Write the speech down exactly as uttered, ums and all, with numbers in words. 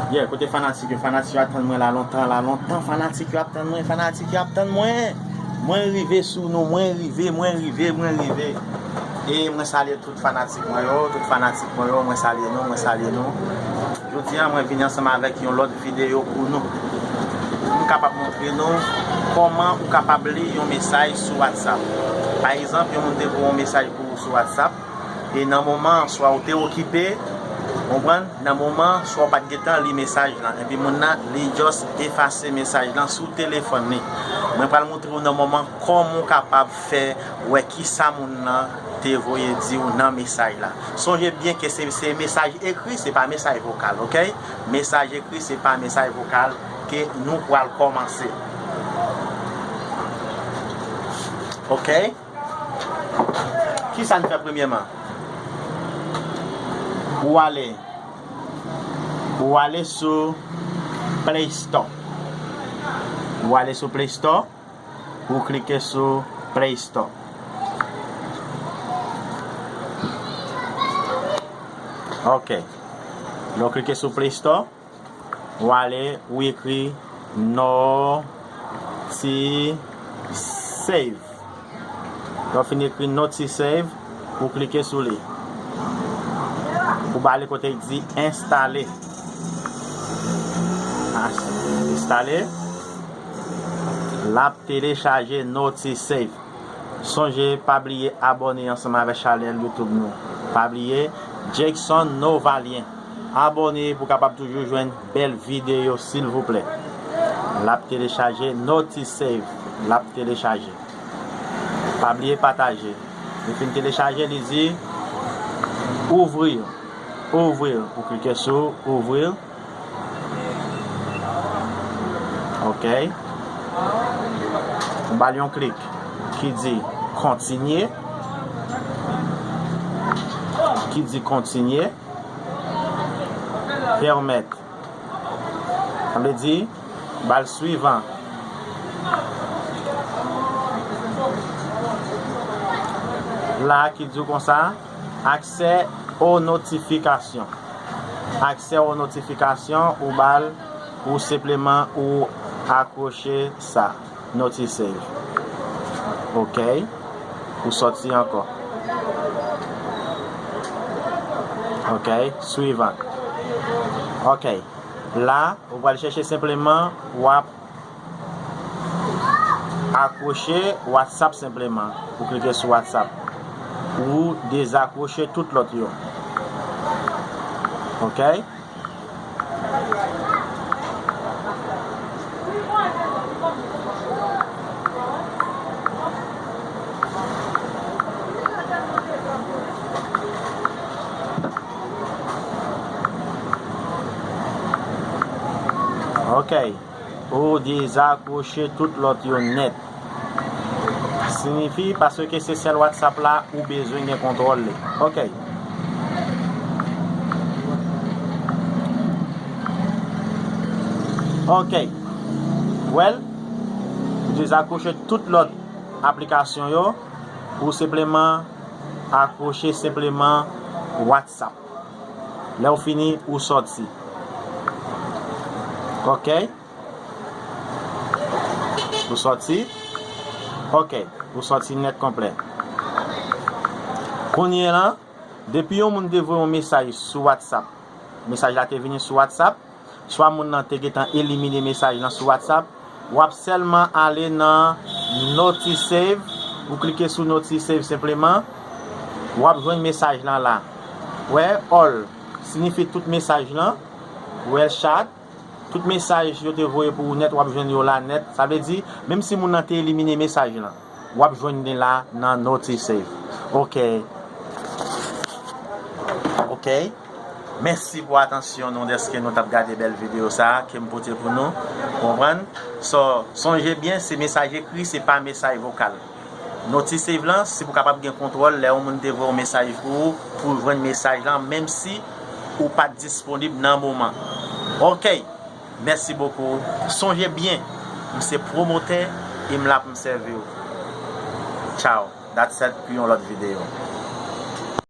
Yeah, kote fanatik yo? Fanatik yo ap tann mwen la lontan, la lontan. Fanatik yo ap tann mwen, fanatik yo ap tann mwen. Mwen rive sou nou, mwen rive, mwen rive, mwen rive. E mwen salye tout fanatik mwen yo, tout fanatik mwen yo, mwen salye nou, mwen salye nou. Jodi a, mwen vini ansanm avèk yon lòt videyo pou nou. M kapab montre nou kòman ou kapab li yon mesaj sou WhatsApp. Pa egzanp, yon moun te voye yon mesaj pou ou sou WhatsApp, e nan moman, swa ou te okipe, konprann, nan moman, swa ou pa t gentan li mesaj lan, epi moun nan, li just efase mesaj lan sou telefòn li. Mwen pral montre w nan moman kòman w kapab fè wè kisa moun nan te voye di w nan mesaj la. Sonje byen ke se, se mesaj ekri, se pa mesaj vokal, oke? Mesaj ekri, se pa mesaj vokal ke nou pral kòmanse. Oke? Kisa n fè premyèman? Ou ale, ou ale sou Play Store. Ou ale sou Play Store, ou klike sou Play Store. Ok. Lè w klike sou Play Store, ou ale, ou ekri Notisave. Lè w fin ekri Notisave, ou klike sou li. Ou ba li kote l di enstale. As-, enstale. L ap telechaje Notisave. Sonje, pa bliye abòne ansanm avèk chanèl YouTube nou. Pa bliye Jackson Novalien. Abòne pou w kapab toujou jwenn bèl videyo, silvouplè. L ap telechaje, Notisave. L ap telechaje. Pa bliye pataje. Li fin telechaje, li di ouvrir. Ouvrir. Ou klike sou ouvrir. Ok. Ou ba l yon klik ki di kontinye. Ki di kontinye. Pèmèt. Sa vle di, ba l swivan. La ki di w konsa, accès aux notifications. Accès aux notifications, ou ba l, ou senpleman, ou akwoche sa. Notisave. Ok. Ou sòti ankò. Ok. Swivan. Ok. La, ou pral chèche senpleman, w ap akwoche WhatsApp senpleman. Ou klike sou WhatsApp. Ou dezakwoche tout lòt yo. Ok? Ok. Ou dezakwoche tout lòt yo nèt. Siyifi paske se sèl WhatsApp la ou bezwen gen kontwòl li. Ok. Ok. Well, ou dezakwoche tout lòt aplikasyon yo. Ou senpleman akwoche senpleman WhatsApp. Lè w fini, ou sòti. Ok. Ou sòti. Ok. Ou sòti nèt konplè. Kounye a, depi yon moun te voye yon mesaj sou WhatsApp, mesaj la te vini sou WhatsApp, swa moun nan te gentan elimine mesaj lan sou WhatsApp, w ap sèlman ale nan Notisave, ou klike sou Notisave senpleman, w ap jwenn mesaj lan la. Wè, all, siyifi tout mesaj lan, wè chat, tout mesaj yo te voye pou ou nèt, w ap jwenn yo la nèt. Sa vle di, menm si moun nan te elimine mesaj lan, w ap jwenn li la nan Notisave. Ok. Ok. Mèsi pou atansyon nou dèske nou t ap gade bèl videyo sa a ke m pote pou nou. Konprann? So, sonje byen, se mesaj ekri, se pa mesaj vokal. Notisave lan, se pou kapab gen kontwòl lè yon moun te voye yon mesaj pou ou, pou jwenn mesaj lan, menm si ou pa t disponib nan moman. Ok. Mèsi bokou. Sonje byen, m se pwomotè e m la pou m sèvi w. Tchao. That's it pou yon lòt videyo.